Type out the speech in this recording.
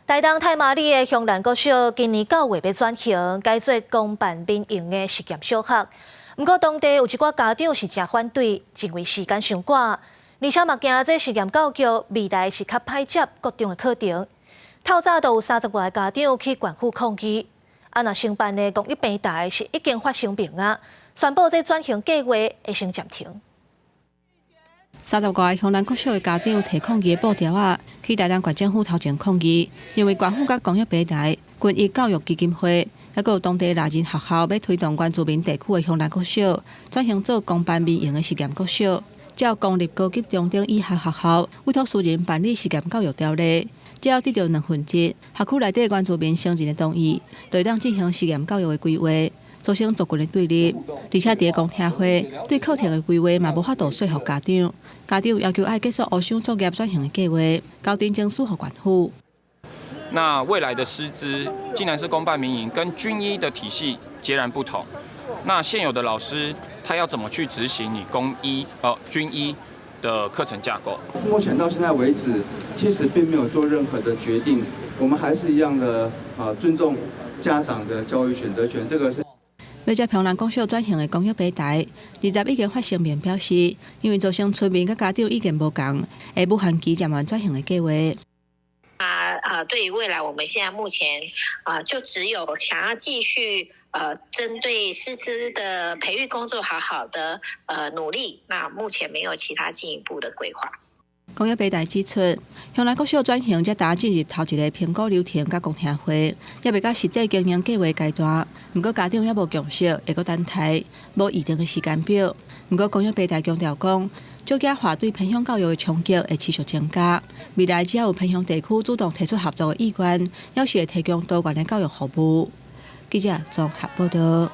台東太麻里的香蘭國小今年9月欲轉型，改做公辦民營的實驗小學。毋過當地有一寡家長是誠反對，認為時間傷趕，而且嘛驚這實驗教育未來是較歹接國中的課程。透早就有30外个家長去縣府抗議。啊，若承辦的公益平台是已經發聲明啊，宣布這轉型計劃會先暫停。30外个香蘭國小的家長提抗議的布條仔，去台東縣政府頭前抗議，認為縣府佮公益平台、均一教育基金會，猶閣有當地獵人學校，欲推動原住民地區的香蘭國小轉型做公辦民營的實驗國小，照公立高級中等以下學校委託私人辦理實驗教育條例，只要得著兩分之一學區內底原住民成人的同意，就會當進行實驗教育的規劃，造成族群的對立，而且佇公聽會對課程的規劃嘛無法度說服家長，家長要求愛結束烏箱作業轉型的計劃，交陳情書予縣府。那未來的師資既然是公辦民營，跟均一的體系截然不同。那現有的老師他要怎麼去執行你公一均一的課程架構？目前到現在為止，其實並沒有做任何的決定，我們還是一樣的尊重家長的教育選擇權。這個是。欲接香蘭國小轉型的公益平台，20已經發聲明表示，因為造成村民佮家長意見無仝，會無限期暫緩轉型的計劃。對於未來，我們現在目前就只有想要繼續針對師資的培育工作好好的努力。那目前沒有其他進一步的規劃。公益平台指出，香蘭國小轉型才剛進入頭一个評估流程佮公聽會，猶未到實際經營計劃階段。毋過家長猶無共識，會閣等待，無預定的時間表。毋過公益平台強調講，少子化對偏鄉教育的衝擊會持續增加。未來只要有偏鄉地區主動提出合作的意願，猶是會提供多元的教育服務。記者綜合報導。